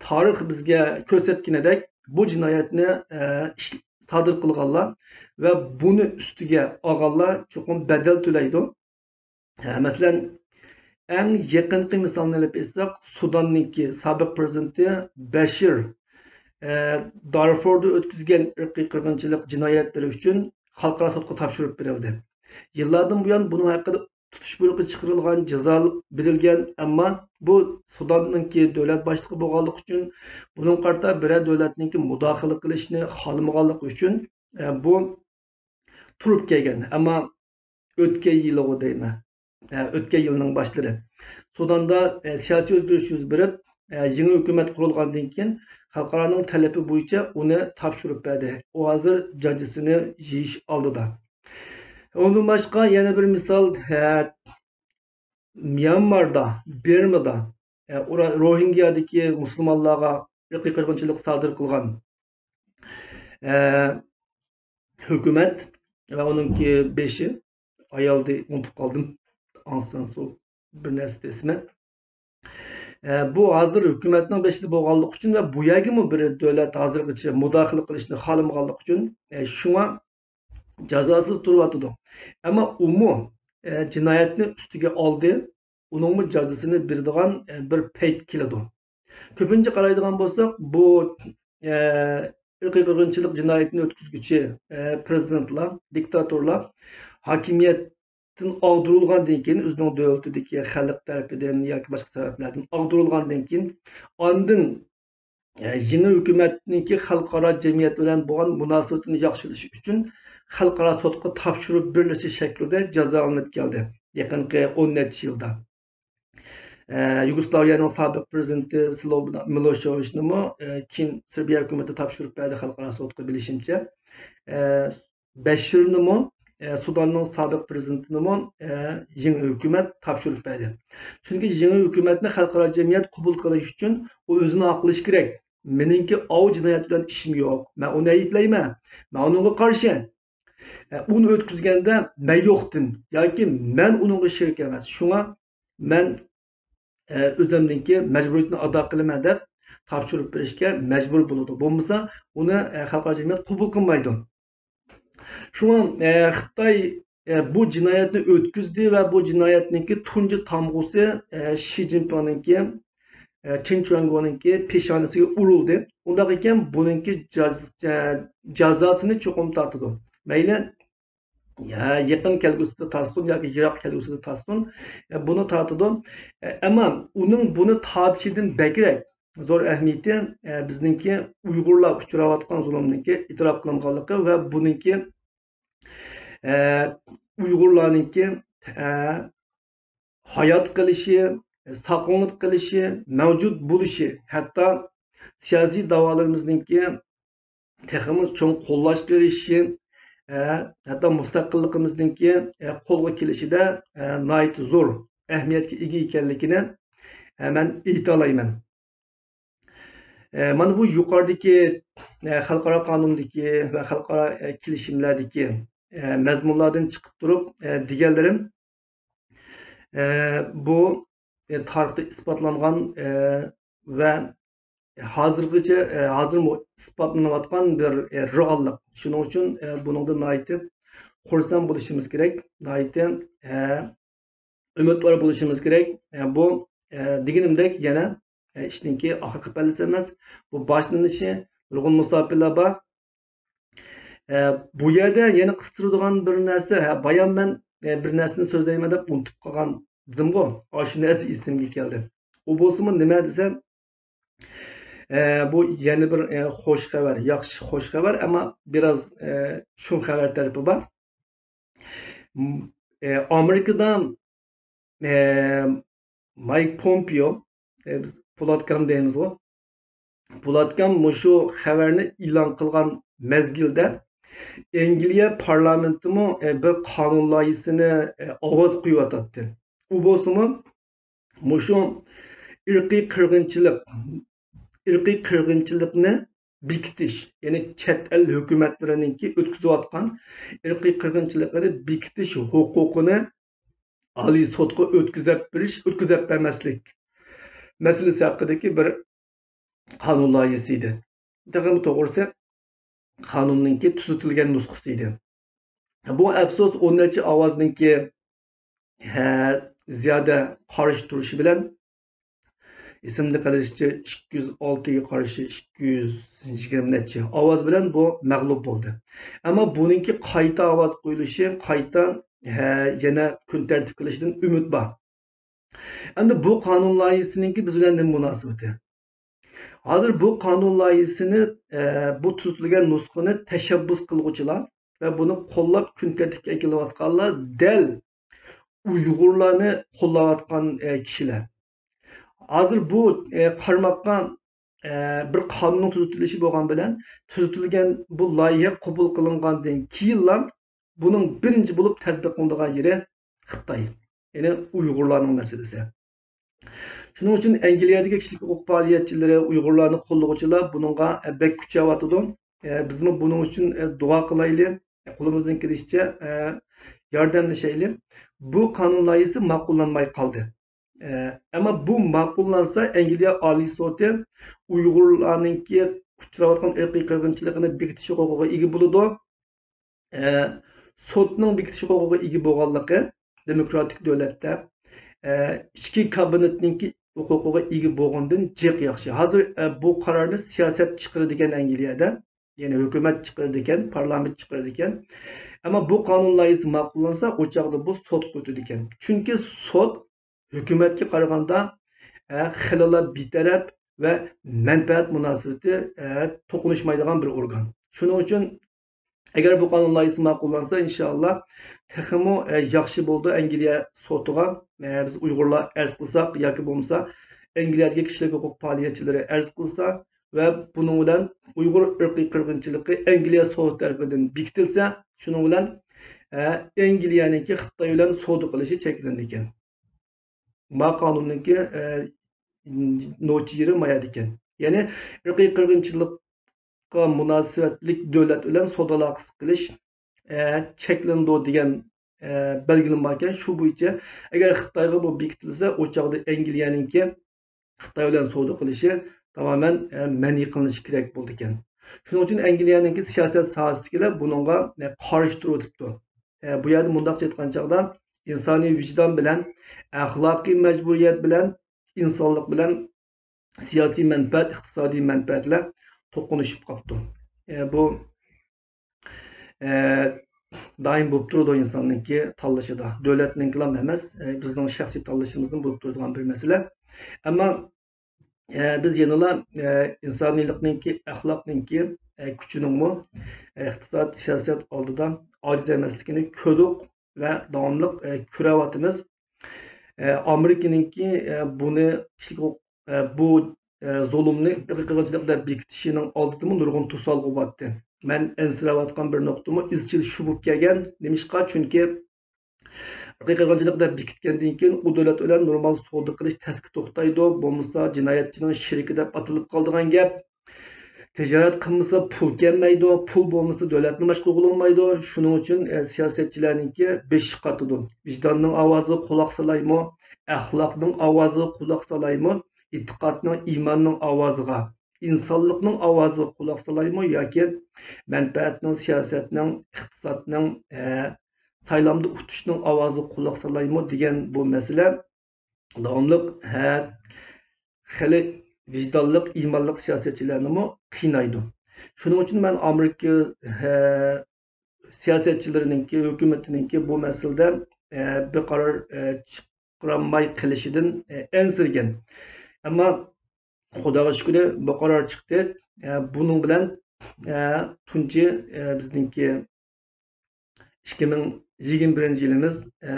تارىخ بىزگە كۆرسەتكىنىدەك، بۇ جىنايەتنى، ئە، ئىش-، سادىر قىلغانلار ۋە بۇنى ئۈستىگە ئالغانلار چوقۇم بەدەل تۆلەيدۇ. ھە، مەسىلەن، ئەڭ يېقىنقى مىسالنى ئېلىپ ئېيتساق، سۇداننىڭكى سابىق پىرېزىدېنتى بەشىر، ئە، دارفوردا ئۆتكۈزگەن ئىرقىي قىرغىنچىلىق جىنايەتلىرى ئۈچۈن خەلقئارا سوتقا تاپشۇرۇپ بېرىلدى. يىللاردىن بۇيان بۇنىڭ ھەققىدە تۇتۇش بۇيرۇقى چىقىرىلغان، جازا بېرىلگەن، ئەمما بۇ سۇداننىڭكى دۆلەت باشلىقى بولغانلىقى ئۈچۈن، بۇنىڭغا قارىتا بىرەر دۆلەتنىڭكى مۇداخىلە قىلىشنى خالىمىغانلىقى ئۈچۈن، ئە، بۇ تۇرۇپ كەلگەن. ئەمما ئۆتكەن يىلىغۇ دەيمەن، ئە، ئۆتكەن يىلنىڭ باشلىرى سۇداندا، ئە، سىياسىي ئۆزگىرىش يۈز بېرىپ، ئە، يېڭى ھۆكۈمەت قۇرۇلغاندىن كېيىن، خەلقئارانىڭ تەلىپى بويىچە ئۇنى تاپشۇرۇپ بەردى. ئۇ ھازىر جاجىسىنى يېيىش ئالدىدا. ئۇندىن باشقا يەنە بىر مىسال، ئە، ميانماردا، بىرمىدا، ئە، ئۇرا-، روھىنگيادىكى مۇسۇلمانلارغا ئىرقىي قىرغىنچىلىق سادىر قىلغان، ئە، ھۆكۈمەت ۋە ئۇنىڭكى بېشى، ئايالدى ئۇنتۇپ قالدىم. ئاڭ سان سۇ بىر نەرسە ئېسىمە. ئە، بۇ ھازىر ھۆكۈمەتنىڭ بېشىدا بولغانلىقى ئۈچۈن ۋە بۇ يەرگىمۇ بىر دۆلەت ھازىرغىچە مۇداخىلە قىلىشنى خالىمىغانلىقى ئۈچۈن، ئە، شۇڭا جازاسىز تۇرۇۋاتىدۇ. ئەمما ئۇمۇ، ئە، جىنايەتنى ئۈستىگە ئالدى، ئۇنىڭمۇ جازاسىنى بېرىدىغان، ئە، بىر پەيت كېلىدۇ. كۆپىنچە قارايدىغان بولساق، بۇ، ئە، ئىرقىي قىرغىنچىلىق جىنايىتىنى ئۆتكۈزگۈچى، ئە، پىرېزىدېنتلار، دىكتاتورلار ھاكىمىيەتتىن ئاغدۇرۇلغاندىن كېيىن، ئۆزىنىڭ دۆلىتىدىكى خەلق تەرىپىدىن ياكى باشقا سەۋەبلەردىن ئاغدۇرۇلغاندىن كېيىن، ئاندىن، ئە، يېڭى ھۆكۈمەتنىڭكى خەلقئارا جەمئىيەت بىلەن بولغان مۇناسىۋىتىنى ياخشىلىشى ئۈچۈن خەلقئارا سوتقا تاپشۇرۇپ بېرىلىشى شەكلىدە جازالىنىپ كەلدى يېقىنقى ئون نەچچە يىلدا. ئە، يۇگوسلاۋىيەنىڭ سابىق پىرېزىدېنتى سلوبودان مىلوشېۋىچنىمۇ، ئە، كېيىن سېربىيە ھۆكۈمىتى تاپشۇرۇپ بەردى خەلقئارا سوتقا، بىلىشىمچە. ئە، بەشىرنىمۇ، ئە، سۇداننىڭ سابىق پىرېزىدېنتىنىمۇ، ئە، يېڭى ھۆكۈمەت تاپشۇرۇپ بەردى. چۈنكى يېڭى ھۆكۈمەتنى خەلقئارا جەمئىيەت قوبۇل قىلىش ئۈچۈن ئۇ ئۆزىنى ئاقلىشى كېرەك. مېنىڭكى ئاۋۇ جىنايەت بىلەن ئىشىم يوق. مەن ئۇنى ئەيىبلەيمەن. مەن ئۇنىڭغا قارشى. ئە، ئۇنى ئۆتكۈزگەندە مەن يوقتىن ياكى مەن ئۇنىڭغا شېرىك ئەمەس. شۇڭا مەن، ئە، ئۆزۈمنىڭكى مەجبۇرىيىتىنى ئادا قىلىمەن دەپ تاپشۇرۇپ بېرىشكە مەجبۇر بولىدۇ. بولمىسا ئۇنى، ئە، خەلقئارا جەمئىيەت قوبۇل قىلمايدۇ. شۇڭا، ئە، خىتاي، ئە، بۇ جىنايەتنى ئۆتكۈزدى ۋە بۇ جىنايەتنىڭكى تۇنجى تامغىسى، ئە، شى جىنپىڭنىڭكى، ئە، چېن چۈەنگونىڭكى پېشانىسىگە ئۇرۇلدى. ئۇنداق ئىكەن، بۇنىڭكى جاز-، ئە، جازاسىنى چوقۇم تارتىدۇ. مەيلى، يا، يېقىن كەلگۈسىدە تارتسۇن ياكى يىراق كەلگۈسىدە تارتسۇن، ئە، بۇنى تارتىدۇ. ئە، ئەمما ئۇنىڭ بۇنى تارتىشىدىن بەكرەك زور ئەھمىيىتى، ئە، بىزنىڭكى ئۇيغۇرلار ئۇچراۋاتقان زۇلۇمنىڭكى ئېتىراپ قىلىنغانلىقى ۋە بۇنىڭكى، ئە، ئۇيغۇرلارنىڭكى، ئە، ھايات قېلىشى، ساقلىنىپ قېلىشى، مەۋجۇت بولۇشى، ھەتتا سىياسىي داۋالىرىمىزنىڭكى تېخىمۇ چوڭ قوللاشقا ئېرىشىشى، ئە، ھەتتا مۇستەقىللىقىمىزنىڭكى، ئە، قولغا كېلىشىدە، ئە، ناھايىتى زور ئەھمىيەتكە ئىگە ئىكەنلىكىنى، ئە، مەن ئېيتالايمەن. ئە، مانا بۇ يۇقىرىدىكى، ئە، خەلقئارا قانۇندىكى ۋە خەلقئارا، ئە، كېلىشىملەردىكى، ئە، مەزمۇنلاردىن چىقىپ تۇرۇپ، ئە، دېگەنلىرىم، ئە، بۇ، ئە، تارىختا ئىسپاتلانغان، ئە، ۋە ھازىرغىچە، ئە، ھازىرمۇ ئىسپاتلىنىۋاتقان بىر، ئە، رېئاللىق. شۇنىڭ ئۈچۈن، ئە، بۇنىڭدىن ناھايىتى خۇرسەن بولۇشىمىز كېرەك، ناھايىتى، ئە، ئۈمىدۋار بولۇشىمىز كېرەك. ئە، بۇ، ئە، دېگىنىمدەك يەنە، ئە، ئىشنىڭكى ئاخىرقى پەللىسى ئەمەس. بۇ باشلىنىشى، نۇرغۇن مۇساپىرلار بار. ئە، بۇ يەردە يەنە قىستۇرىدىغان بىر نەرسە، ھە، بايام مەن، ئە، بىر نەرسىنى سۆزلەيمەن دەپ ئۇنتۇپ قالغان دېدىمغۇ. ئاشۇ نەرسە ئېسىمگە كەلدى. ئۇ بولسىمۇ نېمە دېسەم، ئە، بۇ يەنە بىر، ئە، خوش خەۋەر، ياخشى خوش خەۋەر، ئەمما بىراز، ئە، شۇم خەۋەر تەرىپى بار. م-، ئە، ئامېرىكىدا، ئە، مايك پومپېئو، ئە، بىز پولاتكام دەيمىزغۇ، پولاتكام مۇشۇ خەۋەرنى ئېلان قىلغان مەزگىلدە، ئەنگلىيە پارلامېنتىمۇ، ئە، بىر قانۇن لايىھىسىنى، ئە، ئاۋاز قويۇۋاتاتتى. ئۇ بولسىمۇ مۇشۇ ئىرقىي قىرغىنچىلىق، ئىرقىي قىرغىنچىلىقنى بېكىتىش، يەنى چەت ئەل ھۆكۈمەتلىرىنىڭكى ئۆتكۈزۈۋاتقان ئىرقىي قىرغىنچىلىقىنى بېكىتىش ھوقۇقىنى ئالىي سوتقا ئۆتكۈزۈپ بېرىش، ئۆتكۈزۈپ بەرمەسلىك مەسىلىسى ھەققىدىكى بىر قانۇن لايىھىسى ئىدى. تېخىمۇ توغرىسى، قانۇننىڭكى تۈزىتىلگەن نۇسخىسى ئىدى. بۇ ئەپسۇس ئون نەچچە ئاۋازنىڭكى، ھە، زىيادە قارشى تۇرۇشى بىلەن، ئېسىمدە قېلىشىچە، ئىككى يۈز ئالتىگە قارشى ئىككى يۈز يىگىرمە نەچچە ئاۋاز بىلەن بۇ مەغلۇپ بولدى. ئەمما بۇنىڭكى قايتا ئاۋاز قويۇلۇشى، قايتا، ھە، يەنە كۈن تەرتىپكە كېلىشىدىن ئۈمىد بار. ئەمدى بۇ قانۇن لايىھىسىنىڭكى بىز بىلەن نېمە مۇناسىۋىتى؟ ھازىر بۇ قانۇن لايىھىسىنى، ئە، بۇ تۈزىتىلگەن نۇسخىنى تەشەببۇس قىلغۇچىلار ۋە بۇنى قوللاپ كۈن تەرتىپكە ئەكېلىۋاتقانلار دەل ئۇيغۇرلارنى قوللاۋاتقان، ئە، كىشىلەر. ھازىر بۇ، ئە، قارىماققا، ئە، بىر قانۇننىڭ تۈزىتىلىشى بولغان بىلەن، تۈزىتىلگەن بۇ لايىھە قوبۇل قىلىنغاندىن كېيىنلا بۇنىڭ بىرىنچى بولۇپ تەتبىقلىنىدىغان يېرى خىتاي، يەنى ئۇيغۇرلارنىڭ مەسىلىسى. شۇنىڭ ئۈچۈن ئەنگلىيەدىكى كىشىلىك ھوقۇق پائالىيەتچىلىرى، ئۇيغۇرلارنى قوللىغۇچىلار بۇنىڭغا بەك كۈچەۋاتىدۇ. بىزمۇ بۇنىڭ ئۈچۈن دۇئا قىلايلى، قولىمىزدىن كېلىشىچە ياردەملىشەيلى. بۇ قانۇن لايىھىسى ماقۇللانماي قالدى. ئەمما بۇ ماقۇللانسا، ئەنگلىيە ئالىي سوتى ئۇيغۇرلارنىڭكى ئۇچراۋاتقان ئىرقىي قىرغىنچىلىقىنى بېكىتىش ھوقۇقىغا ئىگە بولىدۇ. ئە، سوتنىڭ بېكىتىش ھوقۇقىغا ئىگە بولغانلىقى دېموكراتىك دۆلەتتە، ئە، ئىچكى كابىنېتنىڭكى ھوقۇقىغا ئىگە بولغىنىدىن جىق ياخشى. ھازىر، ئە، بۇ قارارنى سىياسەت چىقىرىدىكەن ئەنگلىيەدە، يەنى ھۆكۈمەت چىقىرىدىكەن، پارلامېنت چىقىرىدىكەن. ئەمما بۇ قانۇن لايىھىسى ماقۇللانسا، ئۇ چاغدا بۇ سوتقا ئۆتىدىكەن. چۈنكى سوت ھۆكۈمەتكە قارىغاندا، ئە، خېلىلا بىتەرەپ ۋە مەنپەئەت مۇناسىۋىتى، ئە، توقۇنۇشمايدىغان بىر ئورگان. شۇنىڭ ئۈچۈن ئەگەر بۇ قانۇن لايىھىسى ماقۇللانسا، ئىنشائاللا تېخىمۇ، ئە، ياخشى بولىدۇ ئەنگلىيە سوتىغا، ئە، بىز ئۇيغۇرلار ئەرز قىلساق ياكى بولمىسا ئەنگلىيەدىكى كىشىلىك ھوقۇق پائالىيەتچىلىرى ئەرز قىلسا ۋە بۇنىڭ بىلەن ئۇيغۇر ئىرقىي قىرغىنچىلىقى ئەنگلىيە سوتى تەرىپىدىن بېكىتىلسە، شۇنىڭ بىلەن، ئە، ئەنگلىيەنىڭكى خىتاي بىلەن سودا قىلىشى چەكلىنىدىكەن. ما قانۇننىڭكى، ئە، نوچى يېرى ما يەردىكەن. يەنى ئىرقىي قىرغىنچىلىققا مۇناسىۋەتلىك دۆلەت بىلەن سودا ئالاقىسى قىلىش، ئە، چەكلىنىدۇ دېگەن، ئە، بەلگىلىمە باركەن. شۇ بويىچە ئەگەر خىتايغا بۇ بېكىتىلسە، ئۇ چاغدا ئەنگلىيەنىڭكى خىتاي بىلەن سودا قىلىشى تامامەن، ئە، مەنئى قىلىنىشى كېرەك بولىدىكەن. شۇنىڭ ئۈچۈن ئەنگلىيەنىڭكى سىياسەت ساھەسىدىكىلەر بۇنىڭغا، ئە، قارشى تۇرۇۋېتىپتۇ. ئە، بۇ يەردە مۇنداقچە ئېيتقان چاغدا، ئىنسانىي ۋىجدان بىلەن، ئەخلاقىي مەجبۇرىيەت بىلەن، ئىنسانلىق بىلەن سىياسىي مەنپەئەت، ئىقتىسادىي مەنپەئەتلەر توقۇنۇشۇپ قاپتۇ. ئە، بۇ، ئە، دائىم بولۇپ تۇرىدۇ ئىنساننىڭكى تاللىشىدا. دۆلەتنىڭكىلا ئەمەس، ئە، بىزنىڭ شەخسىي تاللىشىمىزدىن بولۇپ تۇرىدىغان بىر مەسىلە. ئەمما، ئە، بىز يەنىلا، ئە، ئىنسانىيلىقنىڭكى، ئەخلاقنىڭكى، ئە، كۈچىنىڭمۇ، ئە، ئىقتىساد، سىياسەت ئالدىدا ئاجىز ئەمەسلىكىنى كۆردۇق ۋە داۋاملىق، ئە، كۆرۈۋاتىمىز. ئە، ئامېرىكىنىڭكى، ئە، بۇنى كىشىلىك ھوق-، ئە، بۇ، ئە، زۇلۇمنى ئىرقىي قىرغىنچىلىق دەپ بېكىتىشىنىڭ ئالدىدىمۇ نۇرغۇن توسالغۇ بارتتى. مەن ئەنسىرەۋاتقان بىر نۇقتىمۇ ئىزچىل شۇ بولۇپ كەلگەن. نېمىشقا؟ چۈنكى ئىرقىي قىرغىنچىلىق دەپ بېكىتكەندىن كېيىن، ئۇ دۆلەت بىلەن نورمال سودا قىلىش تەسكە توختايدۇ، بولمىسا جىنايەتچىنىڭ شېرىكى دەپ ئاتىلىپ قالىدىغان گەپ. تىجارەت قىلمىسا پۇل كەلمەيدۇ، پۇل بولمىسا دۆلەتنى باشقۇرغىلى بولمايدۇ. شۇنىڭ ئۈچۈن، ئە، سىياسەتچىلەرنىڭكى بېشى قاتىدۇ. ۋىجداننىڭ ئاۋازىغا قۇلاق سالايمۇ، ئەخلاقنىڭ ئاۋازىغا قۇلاق سالايمۇ، ئېتىقادنىڭ، ئىماننىڭ ئاۋازىغا، ئىنسانلىقنىڭ ئاۋازىغا قۇلاق سالايمۇ ياكى مەنپەئەتنىڭ، سىياسەتنىڭ، ئىقتىسادنىڭ، ئە، سايلامدا ئۇتۇشنىڭ ئاۋازىغا قۇلاق سالايمۇ دېگەن بۇ مەسىلە داۋاملىق، ھە، خېلى ۋىجدانلىق، ئىمانلىق سىياسەتچىلەرنىمۇ قىينايدۇ. شۇنىڭ ئۈچۈن مەن ئامېرىكا، ھە، سىياسەتچىلىرىنىڭكى، ھۆكۈمىتىنىڭكى بۇ مەسىلىدە، ھە، بىر قارار، ھە، چىقىرالماي قېلىشىدىن، ھە، ئەنسىرىگەن. ئەمما خۇداغا شۈكرى، بۇ قارار چىقتى. ھە، بۇنىڭ بىلەن، ھە، تۇنجى، ھە، بىزنىڭكى ئىككى مىڭ يىگىرمە بىرىنچى يىلىمىز، ئە،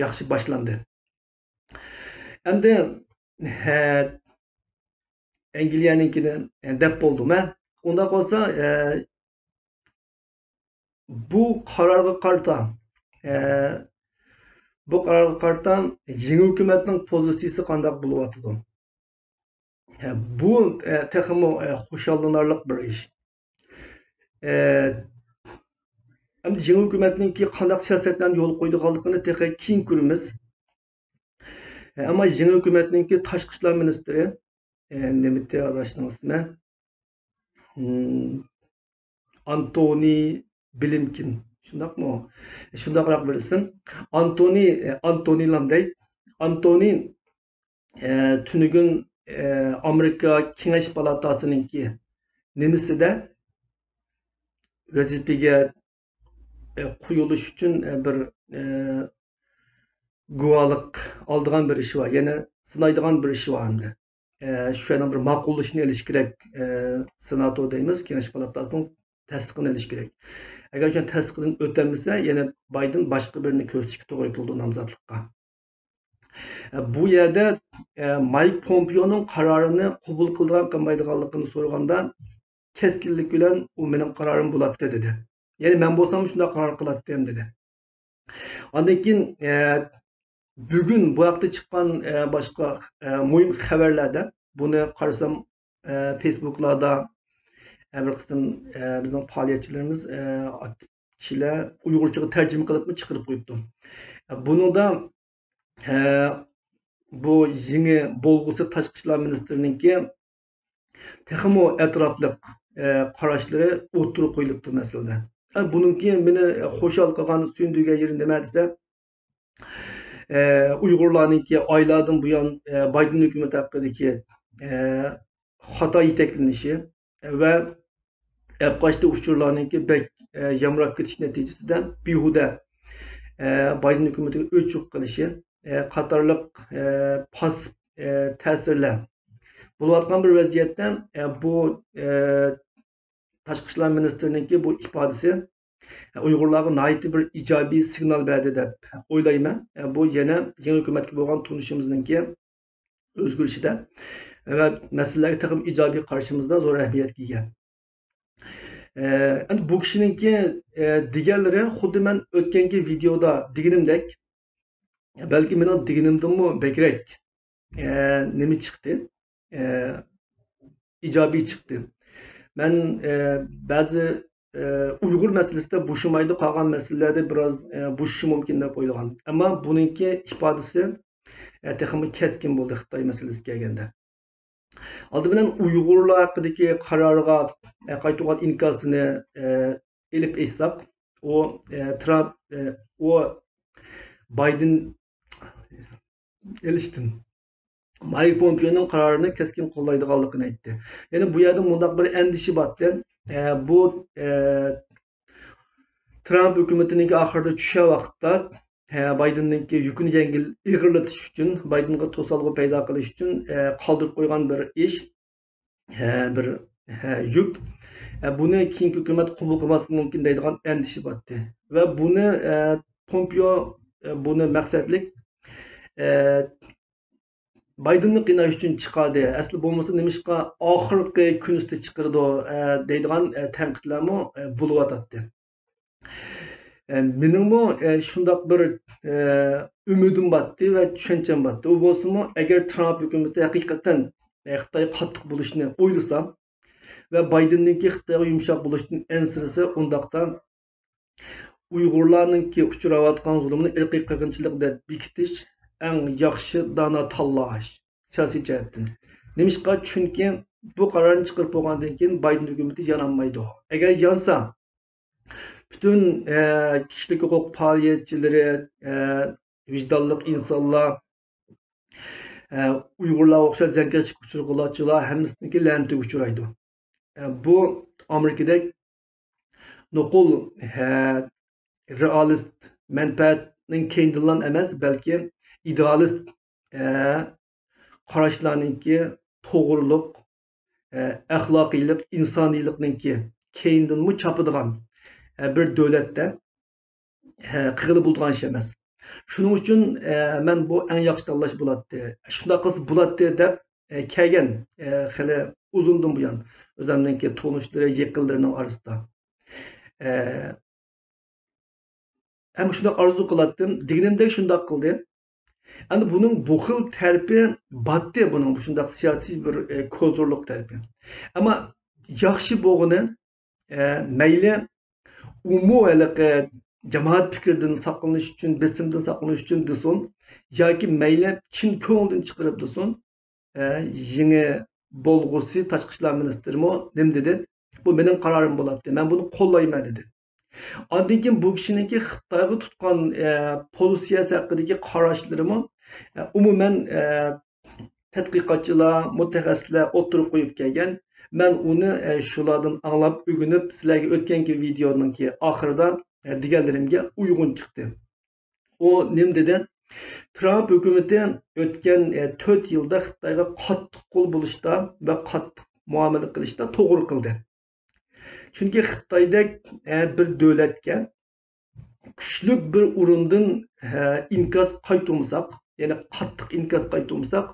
ياخشى باشلاندى. ئەمدى، ھە، ئەنگلىيەنىڭكىنى، ئە، دەپ بولدۇم، ھە. ئۇنداق بولسا، ئە، بۇ قارارغا قارىتا، ئە، بۇ قارارغا قارىتا يېڭى ھۆكۈمەتنىڭ پوزىتسىيىسى قانداق بولۇۋاتىدۇ؟ ئە، بۇ، ئە، تېخىمۇ، ئە، خۇشاللىنارلىق بىر ئىش. ئە، ئەمدى يېڭى ھۆكۈمەتنىڭكى قانداق سىياسەتلەرنى يولغا قويىدىغانلىقىنى تېخى كېيىن كۆرىمىز. ئە، ئەمما يېڭى ھۆكۈمەتنىڭكى تاشقى ئىشلار مىنىستىرى، ئە، نېمىتى ئاداشنىڭ ئىسمى؟ ئانتونى بلىنكېن، شۇنداقمۇ؟ شۇنداقراق بىر ئىسىم. ئانتونى، ئانتونى لام دەي. ئانتونى، ئە، تۈنۈگۈن، ئە، ئامېرىكا كېڭەش پالاتاسىنىڭكى نېمىسىدە ۋەزىپىگە، ئە، قويۇلۇش ئۈچۈن، ئە، بىر، ئە، گۇۋاھلىق ئالىدىغان بىر ئىشى بار، يەنى سىنايدىغان بىر ئىشى بار ئەمدى. ئە، شۇ يەرنىڭ بىر ماقۇللىشىنى ئېلىش كېرەك، ئە، سېناتو دەيمىز، كېڭەش پالاتاسىنىڭ تەستىقىنى ئېلىش كېرەك. ئەگەر شۇ تەستىقىدىن ئۆتەلمىسە، يەنە بايدېن باشقا بىرىنى كۆرسىتىشكە توغرا كېلىدۇ نامزاتلىققا. ئە، بۇ يەردە، ئە، مايك پومپېئونىڭ قارارىنى قوبۇل قىلىدىغان قىلمايدىغانلىقىنى سورىغاندا، كەسكىنلىك بىلەن ئۇ مېنىڭ قارارىم بولاتتى دېدى. يەنى مەن بولسام شۇنداق قارار قىلاتتىم دېدى. ئاندىن كېيىن، ئە، بۈگۈن بۇ ھەقتە چىققان، ئە، باشقا، ئە، مۇھىم خەۋەرلەردە بۇنى قارىسام، ئە، فېيسبۇكلاردا، ئە، بىر قىسىم، ئە، بىزنىڭ پائالىيەتچىلىرىمىز، ئە، كىشىلەر ئۇيغۇرچىغا تەرجىمە قىلىپمۇ چىقىرىپ قويۇپتۇ. ئە، بۇنىڭدا، ئە، بۇ يېڭى بولغۇسى تاشقى ئىشلار مىنىستىرىنىڭكى تېخىمۇ ئەتراپلىق، ئە، قاراشلىرى ئوتتۇرىغا قويۇلۇپتۇ مەسىلىدە. ئە، بۇنىڭكى مېنى خۇشال قىلغان، سۆيۈندۈرگەن يېرى نېمە دېسە، ئە، ئۇيغۇرلارنىڭكى ئايلاردىن بۇيان، ئە، بايدېن ھۆكۈمىتى ھەققىدىكى، ئە، خاتا يېتەكلىنىشى ۋە ئەپقاچتى ئۇچۇرلارنىڭكى بەك، ئە، يامراپ كېتىش نەتىجىسىدە بىھۇدە، ئە، بايدېن ھۆكۈمىتىگە ئۆچ-يوق قىلىشى، ئە، قاتارلىق، ئە، پاس، ئە، تەسىرلەر بولۇۋاتقان بىر ۋەزىيەتتە، ئە، بۇ، ئە، تاشقى ئىشلار مىنىستىرىنىڭكى بۇ ئىپادىسى، ئە، ئۇيغۇرلارغا ناھايىتى بىر ئىجابىي سىگنال بەردى دەپ ئويلايمەن. ئە، بۇ يەنە يېڭى ھۆكۈمەتكە بولغان تونۇشىمىزنىڭكى ئۆزگىرىشىدە ۋە مەسىلىلەرگە تېخىمۇ ئىجابىي قارىشىمىزدا زور ئەھمىيەتكە ئىگە. ئە، ئەمدى بۇ كىشىنىڭكى، ئە، دېگەنلىرى خۇددى مەن ئۆتكەنكى ۋىدېيودا دېگىنىمدەك، بەلكى مېنىڭ دېگىنىمدىنمۇ بەكرەك، ئە، نېمە چىقتى؟ ئە، ئىجابىي چىقتى. مەن، ئە، بەزى، ئە، ئۇيغۇر مەسىلىسىدە بوشىمايدۇ، قالغان مەسىلىلەردە بىراز، ئە، بوشىشى مۇمكىن دەپ ئويلىغان. ئەمما بۇنىڭكى ئىپادىسى، ئە، تېخىمۇ كەسكىن بولدى خىتاي مەسىلىسىگە كەلگەندە. ئالدى بىلەن ئۇيغۇرلار ھەققىدىكى قارارغا، ئە، قايتۇرغان ئىنكاسىنى، ئە، ئېلىپ ئېيتساق، ئۇ، ئە، ترامپ، ئە، ئۇ بايدېن ئېلىشتىن مايك پومپېئونىڭ قارارىنى كەسكىن قوللايدىغانلىقىنى ئېيتتى. يەنى بۇ يەردە مۇنداق بىر ئەندىشە بارتى. ئە، بۇ، ئە، ترامپ ھۆكۈمىتىنىڭكى ئاخىرىدا چۈشەر ۋاقىتتا، ئە، بايدېننىڭكى يۈكىنى يەڭگىل ئېغىرلىتىش ئۈچۈن، بايدېنغا توسالغۇ پەيدا قىلىش ئۈچۈن، ئە، قالدۇرۇپ قويغان بىر ئىش، ئە، بىر، ئە، يۈك. ئە، بۇنى كېيىنكى ھۆكۈمەت قوبۇل قىلماسلىقى مۇمكىن دەيدىغان ئەندىشە بارتى. ۋە بۇنى، ئە، پومپېئو، ئە، بۇنى مەقسەتلىك، ئە، بايدېننى قىيناش ئۈچۈن چىقاردى. ئەسلى بولمىسا نېمىشقا ئاخىرقى كۈنىسىدە چىقىرىدۇ، ئە، دەيدىغان، ئە، تەنقىدلەرمۇ، ئە، بولۇۋاتاتتى. ئە، مېنىڭمۇ، ئە، شۇنداق بىر، ئە، ئۈمىدىم بارتى ۋە چۈشەنچەم بارتى. ئۇ بولسىمۇ، ئەگەر ترامپ ھۆكۈمىتى ھەقىقەتەن، ئە، خىتايغا قاتتىق بولۇشنى ئويلىسا ۋە بايدېننىڭكى خىتايغا يۇمشاق بولۇشتىن ئەنسىرىسە، ئۇنداقتا ئۇيغۇرلارنىڭكى ئۇچراۋاتقان زۇلۇمنى ئىرقىي قىرغىنچىلىق دەپ بېكىتىش ئەڭ ياخشى، دانا تاللاش سىياسىي جەھەتتىن. نېمىشقا؟ چۈنكى بۇ قارارنى چىقىرىپ بولغاندىن كېيىن بايدېن ھۆكۈمىتى يانالمايدۇ. ئەگەر يانسا، پۈتۈن، ئە، كىشىلىك ھوقۇق پائالىيەتچىلىرى، ئە، ۋىجدانلىق ئىنسانلار، ئە، ئۇيغۇرلارغا ئوخشاش زىيانكەشلىككە ئۇچرىغۇچىلار ھەممىسىنىڭكى لەنىتىگە ئۇچرايدۇ. ئە، بۇ ئامېرىكىدەك نوقۇل، ھە، رېئالىست مەنپەئەتنىڭ كەينىدىنلا ئەمەس، بەلكى ئىدېئالىست، ھە، قاراشلارنىڭكى توغرىلىق، ھە، ئەخلاقىيلىق، ئىنسانىيلىقنىڭكى كەينىدىنمۇ چاپىدىغان، ھە، بىر دۆلەتتە، ھە، قىلغىلى بولىدىغان ئىش ئەمەس. شۇنىڭ ئۈچۈن، ھە، مەن بۇ ئەڭ ياخشى تاللاش بولاتتى، شۇنداق قىلسا بولاتتى دەپ، ھە، كەلگەن، ھە، خېلى ئۇزۇندىن بۇيان ئۆزۈمنىڭكى تونۇشلىرى، يېقىنلىرىنىڭ ئارىسىدا. ئە، ھەم شۇنداق ئارزۇ قىلاتتىم. دېگىنىمدەك شۇنداق قىلدى. ئەمدى بۇنىڭ بۇ خىل تەرىپى باتتى، بۇنىڭ شۇنداق سىياسىي بىر، ئە، كوزۇرلۇق تەرىپى. ئەمما ياخشى بولغىنى، ئە، مەيلى ئۇمۇ ھېلىقى جامائەت پىكرىدىن ساقلىنىش ئۈچۈن، بېسىمدىن ساقلىنىش ئۈچۈن دېسۇن، ياكى مەيلى چىن كۆڭلىدىن چىقىرىپ دېسۇن، ئە، يېڭى بولغۇسى تاشقى ئىشلار مىنىستىرىمۇ نېمە دېدى؟ بۇ مېنىڭ قارارىم بولاتتى، مەن بۇنى قوللايمەن دېدى. ئاندىن كېيىن بۇ كىشىنىڭكى خىتايغا تۇتقان، ئە، پوزىتسىيەسى ھەققىدىكى قاراشلىرىمۇ، ئە، ئومۇمەن، ئە، تەتقىقاتچىلار، مۇتەخەسسىسلەر ئوتتۇرىغا قويۇپ كەلگەن. مەن ئۇنى، ئە، شۇلاردىن ئاڭلاپ، ئۆگىنىپ، سىلەرگە ئۆتكەنكى ۋىدېونىڭكى ئاخىرىدا، ئە، دېگەنلىرىمگە ئۇيغۇن چىقتى. ئۇ نېمە دېدى؟ ترامپ ھۆكۈمىتى ئۆتكەن، ئە، تۆت يىلدا خىتايغا قاتتىق قول بولۇشتا ۋە قاتتىق مۇئامىلە قىلىشتا توغرا قىلدى. چۈنكى خىتايدەك، ئە، بىر دۆلەتكە كۈچلۈك بىر ئورۇندىن، ئە، ئىنكاس قايتۇرمىساق، يەنى قاتتىق ئىنكاس قايتۇرمىساق،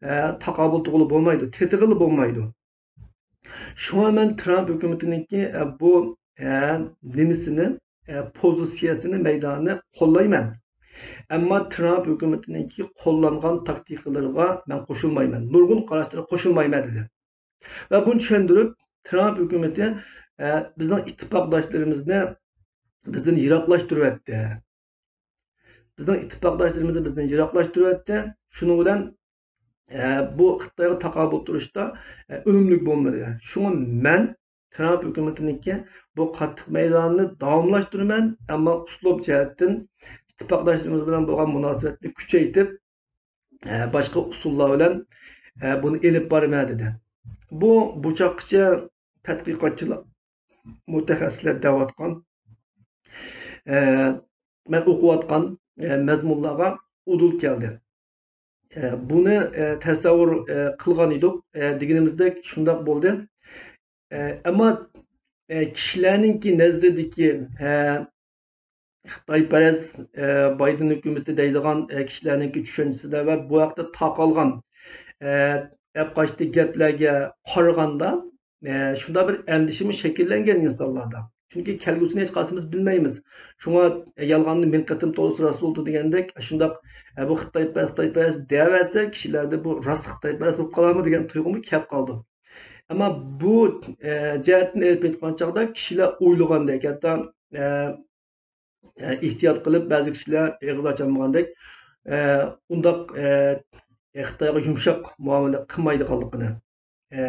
ئە، تاقابىل تۇرغىلى بولمايدۇ، تېتىغىلى بولمايدۇ. شۇڭا مەن ترامپ ھۆكۈمىتىنىڭكى، ئە، بۇ، ئە، نېمىسىنى، ئە، پوزىتسىيەسىنى، مەيدانىنى قوللايمەن. ئەمما ترامپ ھۆكۈمىتىنىڭكى قوللانغان تاكتىكىلىرىغا مەن قوشۇلمايمەن. نۇرغۇن قاراشلىرىغا قوشۇلمايمەن دېدى. ۋە بۇنى چۈشەندۈرۈپ، ترامپ ھۆكۈمىتى، ئە، بىزنىڭ ئىتتىپاقداشلىرىمىزنى بىزدىن يىراقلاشتۇرۇۋەتتى. بىزنىڭ ئىتتىپاقداشلىرىمىزنى بىزدىن يىراقلاشتۇرۇۋەتتى. شۇنىڭ بىلەن، ئە، بۇ خىتايغا تاقابىل تۇرۇشتا، ئە، ئۈنۈملۈك بولمىدى. شۇڭا مەن ترامپ ھۆكۈمىتىنىڭكى بۇ قاتتىق مەيدانىنى داۋاملاشتۇرىمەن، ئەمما ئۇسلۇب جەھەتتىن ئىتتىپاقداشلىرىمىز بىلەن بولغان مۇناسىۋەتنى كۈچەيتىپ، ئە، باشقا ئۇسۇللار بىلەن، ئە، بۇنى ئېلىپ بارىمەن دېدى. بۇ، بۇ چاغقىچە تەتقىقاتچىلار، مۇتەخەسسىسلەر دەۋاتقان، ئە، مەن ئوقۇۋاتقان، ئە، مەزمۇنلارغا ئۇدۇل كەلدى. ئە، بۇنى، ئە، تەسەۋۋۇر، ئە، قىلغان ئىدۇق. ئە، دېگىنىمىزدەك شۇنداق بولدى. ئە، ئەمما، ئە، كىشىلەرنىڭكى نەزىرىدىكى، ئە، خىتايپەرەس، ئە، بايدېن ھۆكۈمىتى دەيدىغان، ئە، كىشىلەرنىڭكى چۈشەنچىسىدە ۋە بۇ ھەقتە تارقالغان، ئە، ئەپقاچتى گەپلەرگە قارىغاندا، ئە، شۇنداق بىر ئەندىشىمۇ شەكىللەنگەن ئىنسانلاردا. چۈنكى كەلگۈسىنى ھېچقايسىمىز بىلمەيمىز. شۇڭا، ئە، يالغاننى مىڭ قېتىم تولىسا راست بولىدۇ دېگەندەك، شۇنداق، ئە، بۇ خىتايپەرەس، خىتايپەرەس دەۋەرسە، كىشىلەردە بۇ راست خىتايپەرەس بولۇپ قالارمۇ دېگەن تۇيغۇمۇ كەپ قالىدۇ. ئەمما بۇ، ئە، جەھەتتىن ئېلىپ ئېيتقان چاغدا كىشىلەر ئويلىغاندەك، ھەتتا، ئە، ئە، ئېھتىيات قىلىپ، بەزى كىشىلەر ئېغىز ئاچالمىغاندەك، ئە، ئۇنداق، ئە، خىتايغا يۇمشاق مۇئامىلە قىلمايدىغانلىقىنى، ئە،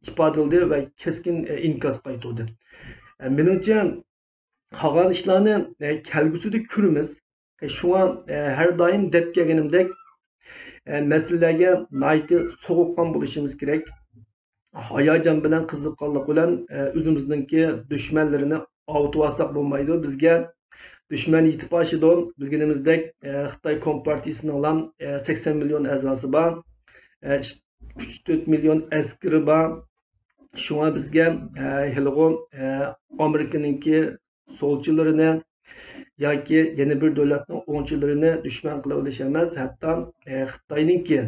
ئىپادىلىدى ۋە كەسكىن، ئە، ئىنكاس قايتۇردى. ئە، مېنىڭچە، قالغان ئىشلارنى، ئە، كەلگۈسىدە كۆرىمىز. ئە، شۇڭا، ئە، ھەر دائىم دەپ كەلگىنىمدەك، ئە، مەسىلىلەرگە ناھايىتى سوغۇققان بولۇشىمىز كېرەك. ھاياجان بىلەن، قىزىققانلىق بىلەن، ئە، ئۆزىمىزنىڭكى دۈشمەنلىرىنى ئاۋۇتۇۋالساق بولمايدۇ. بىزگە دۈشمەن يېتىپ ئاشىدۇ. بىلگىنىمىزدەك، ئە، خىتاي كومپارتىيىسىنىڭلا، ئە، سەكسەن مىليون ئەزاسى بار، ئە، ئۈچ تۆت مىليون ئەسكىرى بار. شۇڭا بىزگە، ئە، ھېلىغۇ، ئە، ئامېرىكىنىڭكى سولچىلىرىنى ياكى يەنە بىر دۆلەتنىڭ ئوڭچىلىرىنى دۈشمەن قىلىۋېلىش ئەمەس، ھەتتا، ئە، خىتاينىڭكى،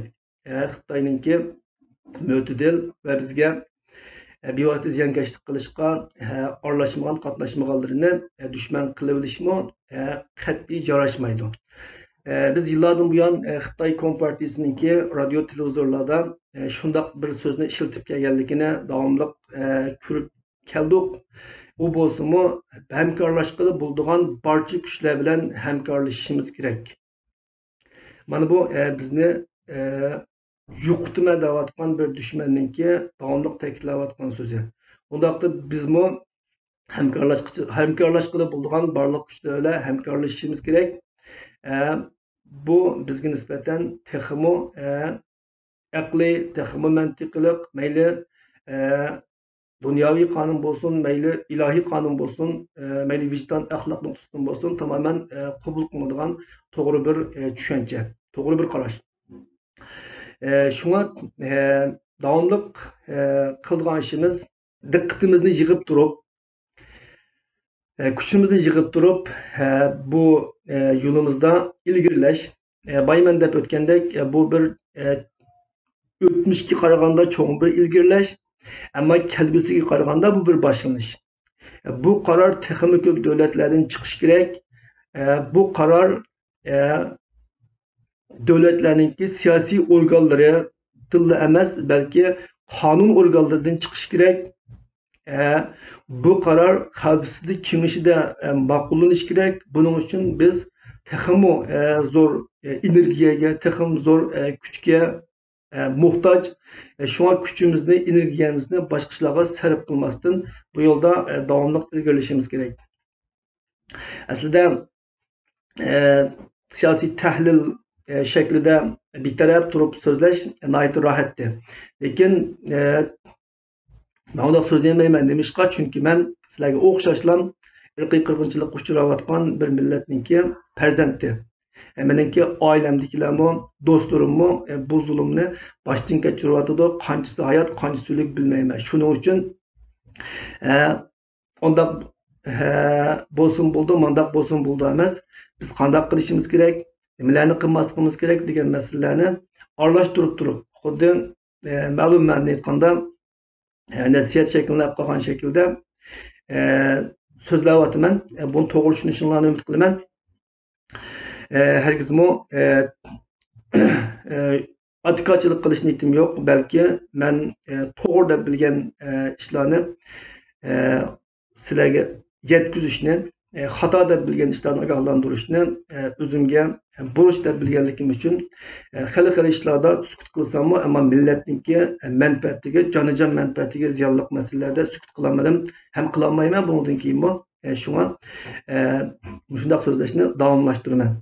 ئە، خىتاينىڭكى مۆتىدىل ۋە بىزگە، ئە، بىۋاسىتە زىيانكەشلىك قىلىشقا، ئە، ئارىلاشمىغان، قاتناشمىغانلىرىنى، ئە، دۈشمەن قىلىۋېلىشمۇ، ئە، قەتئىي ياراشمايدۇ. ئە، بىز يىللاردىن بۇيان، ئە، خىتاي كومپارتىيىسىنىڭكى رادىيو، تېلېۋىزورلاردا، ئە، شۇنداق بىر سۆزنى ئىشلىتىپ كەلگەنلىكىنى داۋاملىق، ئە، كۆرۈپ كەلدۇق. ئۇ بولسىمۇ، ھەمكارلاشقىلى بولىدىغان بارچە كۈچلەر بىلەن ھەمكارلىشىشىمىز كېرەك. مانا بۇ، ئە، بىزنى، ئە، يوقىتىمەن دەۋاتقان بىر دۈشمەننىڭكى داۋاملىق تەكىتلەۋاتقان سۆزى. ئۇنداقتا بىزمۇ ھەمكارلاشقۇچى، ھەمكارلاشقىلى بولىدىغان بارلىق كۈچلەر بىلەن ھەمكارلىشىشىمىز كېرەك. ئە، بۇ بىزگە نىسبەتەن تېخىمۇ، ئە، ئەقلىي، تېخىمۇ مەنتىقىلىق، مەيلى، ئە، دۇنياۋى قانۇن بولسۇن، مەيلى ئىلاھىي قانۇن بولسۇن، ئە، مەيلى ۋىجدان، ئەخلاق نۇقتىسىدىن بولسۇن، تامامەن، ئە، قوبۇل قىلىنىدىغان توغرا بىر، ئە، چۈشەنچە، توغرا بىر قاراش. ئە، شۇڭا، ئە، داۋاملىق، ئە، قىلىدىغان ئىشىمىز، دىققىتىمىزنى يىغىپ تۇرۇپ، ئە، كۈچىمىزنى يىغىپ تۇرۇپ، ئە، بۇ، ئە، يولىمىزدا ئىلگىرىلەش. ئە، بايمەن دەپ ئۆتكەندەك، ئە، بۇ بىر، ئە، ئۆتمۈشكە قارىغاندا چوڭ بىر ئىلگىرىلەش، ئەمما كەلگۈسىگە قارىغاندا بۇ بىر باشلىنىش. ئە، بۇ قارار تېخىمۇ كۆپ دۆلەتلەردىن چىقىشى كېرەك. ئە، بۇ قارار، ئە، دۆلەتلەرنىڭكى سىياسىي ئورگانلىرىدىنلا ئەمەس، بەلكى قانۇن ئورگانلىرىدىن چىقىشى كېرەك. ئە، بۇ قارار خەۋپسىزلىك كېڭىشىدە، ئە، ماقۇللىنىشى كېرەك. بۇنىڭ ئۈچۈن بىز تېخىمۇ، ئە، زور، ئە، ئېنېرگىيەگە، تېخىمۇ زور، ئە، كۈچكە، ئە، موھتاج. ئە، شۇڭا كۈچىمىزنى، ئېنېرگىيەمىزنى باشقا ئىشلارغا سەرپ قىلماستىن، بۇ يولدا، ئە، داۋاملىق ئىلگىرىلىشىمىز كېرەك. ئەسلىدە، ئە، سىياسىي تەھلىل، ئە، شەكلىدە بىتەرەپ تۇرۇپ سۆزلەش ناھايىتى راھەتتى. لېكىن، ئە، مەن ئۇنداق سۆزلىيەلمەيمەن. نېمىشقا؟ چۈنكى مەن سىلەرگە ئوخشاشلا ئىرقىي قىرغىنچىلىققا ئۇچراۋاتقان بىر مىللەتنىڭكى پەرزەنتى. ئە، مېنىڭكى ئائىلەمدىكىلەرمۇ، دوستلىرىممۇ، ئە، بۇ زۇلۇمنى باشتىن كەچۈرۈۋاتىدۇ. قانچىسى ھايات، قانچىسى ئۆلۈك بىلمەيمەن. شۇنىڭ ئۈچۈن، ئە، ئۇنداق، ھە، بولسۇن بولىدۇ، مانداق بولسۇن بولىدۇ ئەمەس. بىز قانداق قىلىشىمىز كېرەك، نېمىلەرنى قىلماسلىقىمىز كېرەك دېگەن مەسىلىلەرنى ئارىلاشتۇرۇپ تۇرۇپ، خۇددى، ئە، مەلۇم مەنىدە ئېيتقاندا، ئە، نەسىھەت شەكلىنى ئېلىپ قالغان شەكىلدە، ئە، سۆزلەۋاتىمەن. ئە، بۇنى توغرا چۈشىنىشىڭلارنى ئۈمىد قىلىمەن. ئە، ھەرگىزمۇ، ئە، ئە، ئاتىكارچىلىق قىلىش نىيىتىم يوق، بەلكى مەن، ئە، توغرا دەپ بىلگەن، ئە، ئىشلارنى، ئە، سىلەرگە يەتكۈزۈشنى، ئە، خاتا دەپ بىلگەن ئىشلاردىن ئاگاھلاندۇرۇشنى، ئە، ئۆزۈمگە بۇرچ دەپ بىلگەنلىكىم ئۈچۈن، ئە، خېلى-خېلى ئىشلاردا سۈكۈت قىلساممۇ، ئەمما مىللەتنىڭكى، ئە، مەنپەئەتىگە، جانىجان مەنپەئەتىگە زىيانلىق مەسىلىلەردە سۈكۈت قىلالمىدىم ھەم قىلالمايمەن بۇنىڭدىن كېيىنمۇ. ئە، شۇڭا، ئە، مۇشۇنداق سۆزلەشنى داۋاملاشتۇرىمەن.